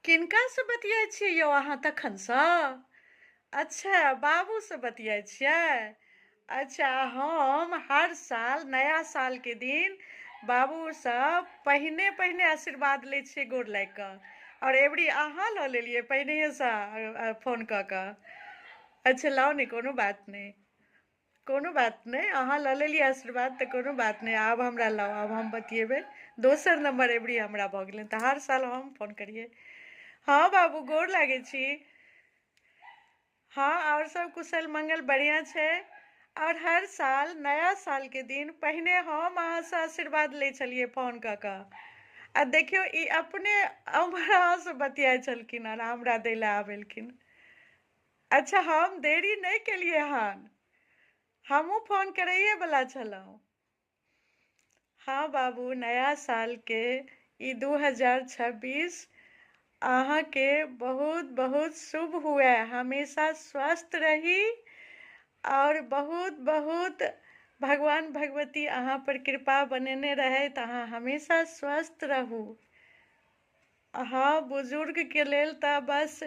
किनकासँ बतियाइ छियै यौ अहाँ तखनसँ? अच्छा बाबूसँ बतियाइ छियै? अच्छा हम हर साल नया सालके दिन बाबूसँ पहिने पहिने आशीर्वाद लै छियै गोर लागि कऽ आओर एबरी अहाँ लऽ लेलियै पहिनहिएसँ फोन कऽ कऽ। अच्छा लाउ ने कोनो बात नहि। कोनो बात नहि अहाँ लऽ लेलियै आशीर्वाद तऽ कोनो बात नहि आब हमरा लाउ आब हम बतियेबै दोसर नम्बर एबरी हमरा भऽ गेलै तऽ हर साल हम फोन करियै हँ बाबू गोर लागै छी हँ आओर सब कुशल मंगल बढ़िआँ छै आओर हर साल नया सालके दिन पहिने हम अहाँसँ आशीर्वाद लै छलियै फोन कऽ कऽ आ देखियौ ई अपने हमर अहाँसँ बतियाइ छलखिन हन हमरा दै लए आब एलखिन अच्छा हम देरी नहि केलियै हन हमहूँ फोन करैएवला छलहुँ हँ बाबू नया सालके ई 2026 अहाँके बहुत बहुत शुभ हुए हमेशा स्वस्थ रही आओर बहुत बहुत भगवान भगवती अहाँ पर कृपा बनेने रहथि अहाँ हमेशा स्वस्थ रहू हँ बुजुर्गके लेल तऽ बस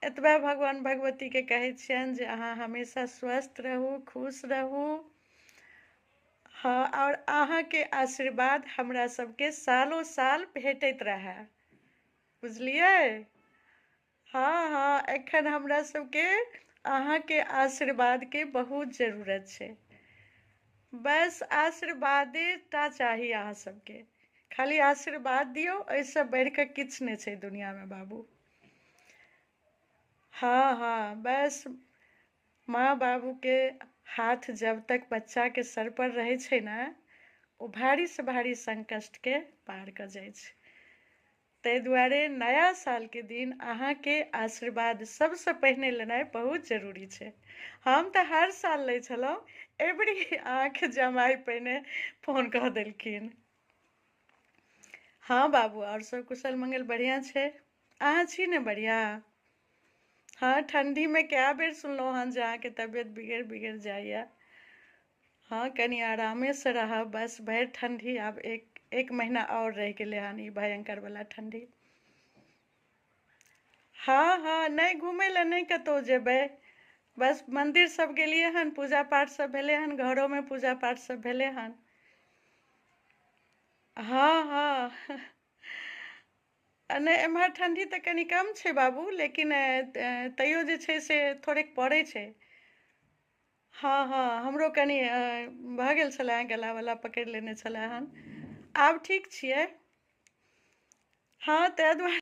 एतबे भगवान भगवतीके कहै छियनि जे अहाँ हमेशा स्वस्थ रहू खुश रहू हँ आओर अहाँके आशीर्वाद हमरा सबके सालो साल भेटैत रहए बुझलियै हँ हँ एखन हमरा सबके अहाँके आशीर्वादके बहुत जरूरत छै बस आशीर्वादे टा चाही अहाँ सबके खाली आशीर्वाद दियौ एहिसँ बढ़ि कऽ किछु नहि छै दुनिआँमे बाबू हँ हँ बस माँ बाबूके हाथ जब तक बच्चाके सरपर रहै छै ने ओ भारीसँ भारी संकष्टके पार कऽ जाइ छै ताहि दुआरे नया सालके दिन अहाँके आशीर्वाद सभसँ पहिने लेनाइ बहुत जरूरी छै हम तऽ हर साल लै छलहुँ एबरी अहाँके जमाइ पहिने फोन कऽ देलखिन हँ बाबू आओर सब कुशल मंगल बढ़िआँ छै अहाँ छी ने बढ़िआँ हँ ठण्डीमे कए बेर सुनलहुँ हन जे अहाँके तबियत बिगड़ि बिगड़ि जाइए हँ कनि आरामेसँ रहब बस भरि ठण्डी आब एक एक महीना आओर रहि गेलै हन ई भयङ्करवला ठण्डी हँ हँ नहि घुमय लए नहि कतहु जेबै बस मन्दिर सब गेलियै हन पूजा पाठ सब भेलै हन घरोमे पूजा पाठ सब भेलै हन हँ हँ नहि एम्हर ठण्डी तऽ कनि कम छै बाबू लेकिन तैयो जे छै से थोड़ेक पड़ै छै हँ हँ हमरो कनि भऽ गेल छलए गला वला पकड़ि लेने छलए हन आब ठीक छियै हँ ताहि दुआरे